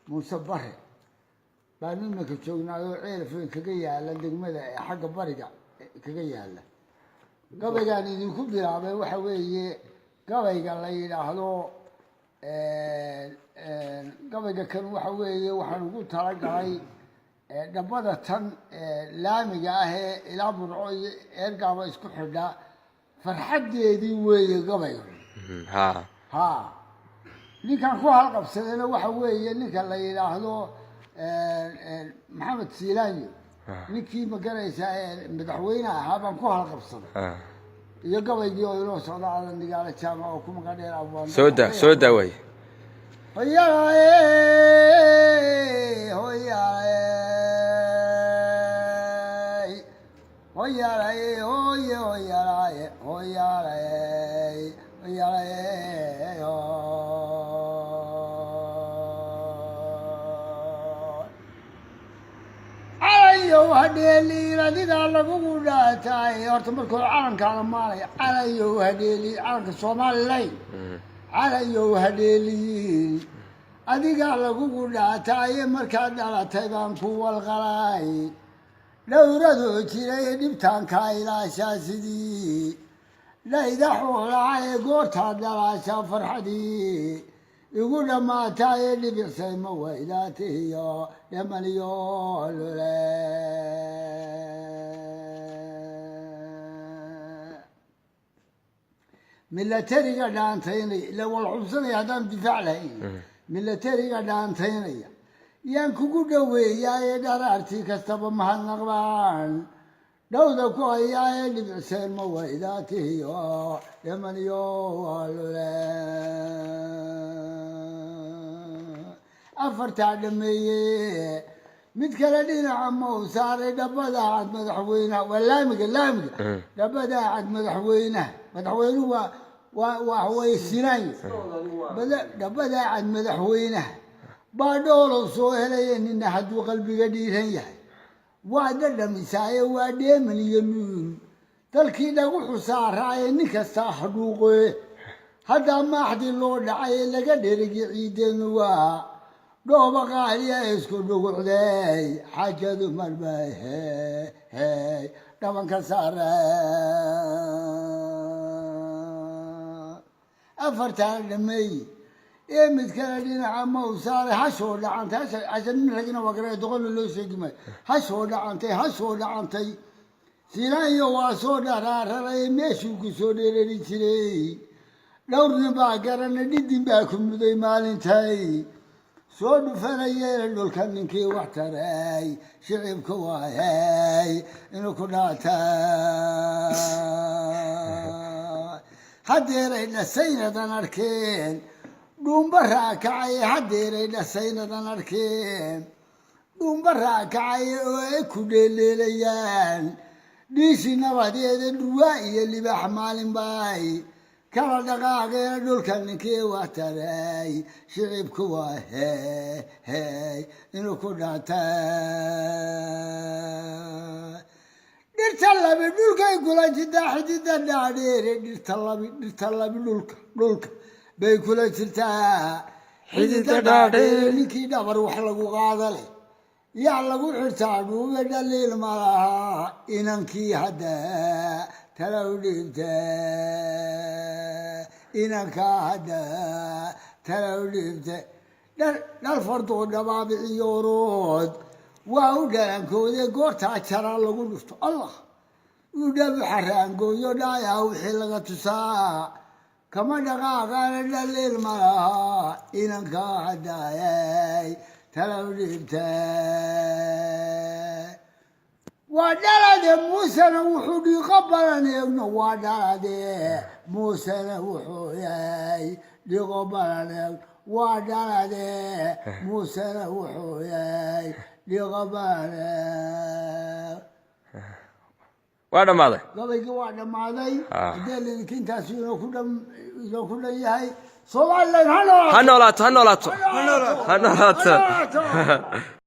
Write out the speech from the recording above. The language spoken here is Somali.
Muuse Bare baanu iminka joognaayoo Ceelafweyn kaga yaala, degmada ee xagga bariga kaga yaala. Gabaygaan idinku bilaabay waxa weeye gabayga la yidhaahdo, gabayga kan waxa weeye waxaan ugu talagalay dhabbada tan laamiga ah ee ilaa Burco iyo Eergaaba isku xidha farxaddeedii weeye gabayga. Ha, ninkan ku halqabsadayna waxa weeye ninka la yidhaahdo Maxamed Siilaanyo, ninkii magaraysaa madaxweyne ahaa baan ku halqabsaday iyo gabaygii oo inoo socda Adan Nigaale Jaamac oo ku maga dheer Abwaan. Soo daa, soo daa waay. Hoyaalay, hoyaalay, hoyaalay, hoye, hoyaalay, hoyaalay, hoyaalay. Calayow hadheeliin, adigaa lagugu dhaatay. Horta marka hore calankaada maalaya. Calayow hadheeliin, calanka Somaliland. Calayow hadheeliin, adigaa lagugu dhaataaye. Markaad dhalatay baan ku walqalay, dhowradoo jiray dhibtaankaa ilaashaa sidii dhayda xoolaaye. Goortaad dhalaashaa farxadii igu dhammaataaye, dhibicsay ma waydaatihiyo dhamaniyo lule. Milatariga dhaantaynaya ila wala xubsanaya haddaan difaac lahayn. Milatariga dhaantaynaya yaan kugu dhoweeyaaye, dharaartii kastaba mahadnaqbaan dhowda ku hayaaye, dhibicseen ma waydaatihiyo dhamaniyo lule. Afartaa dhameeye, mid kale dhinaca ma u saaray. Dhabbada cad madaxweynaha waa laamiga, laamiga dhabbada cad madaxweynaha, madaxweynuhu waa way Sinaayo. Dhabbada cad madaxweynaha baa dhoolow soo helaya. Nina hadduu qalbiga dhiiran yahay waa dhadhamisaaye, waa dheeman iyo nuun dalkii dhagu xusaaraaye. Nin kastaa hadhuuqe haddaa maaxdii loo dhacay laga dherigi ciideenu waa dhooba qaaliya isku dhugucday. Xaajadu marbay hey dhabanka saare. Afartaa dhameey ee mid kale dhinaca ma u saaray. Hashoo dhacantay, hasha nin ragina waa garaya, doqonna loo sheegi maayo. Hashoo dhacantay, hashoo dhacantay, Silaanyo waa soo dharaararay meeshuu ku soo dheerari jiray. Dhowr nin baa garana, dhidin baa ku muday maalintay soo dhufanayeen dhulka. Ninkii wax taray shicibka waayay inuu ku dhaata. Haddeeray dhasaynadan arkeen dhuumba raakacay, haddeeray dhasaynadan arkeen dhuumba raakacay oo ay ku dheeleelayaan dhiisi nabadeeda. Dhurwaa iyo libaax maalin bay kala dhaqaaqeen dhulka. Ninkii wax taray shicibku waa hey inuu ku dhaata. Dhirta labi dhulkay kula jirtaa xidida dhaadheere. Dhirta labi, dhirta labi dhulka bay kula jirtaa xidida dhaadheere. Ninkii dhabar wax lagu qaada leh yaa lagu xirtaa dhuube, dhaliil malaha inankii hadda tala u dhiibta, inankaa hadda tala u dhiibta. Dhal fardoo dhabaabiciyoorood waa u dhalankoode. Goortaa jaraa lagu dhufto Allah uu dhabu xaraangooyo, dhaayaa wixii laga tusaa kama dhaqaaqaana. Dhaliil malaha inankaa haddaayay tala u dhiibta. Waa dhalade Muusena wuxuu dhiiqo badan eegno, waa dhalade Muusena wuxuu yahay dhiiqo badan eegno, waa dhalade Muusena wuxuu yahay dhiiqo badan eeg. Waa dhammaaday. Gabaygii waa dhammaaday. Haddee lidinka intaas inoo ku dhan yahay, Somaliland ha noolaato. Ha noolaato, ha noolaato, ha noolaato. Ha noolaato.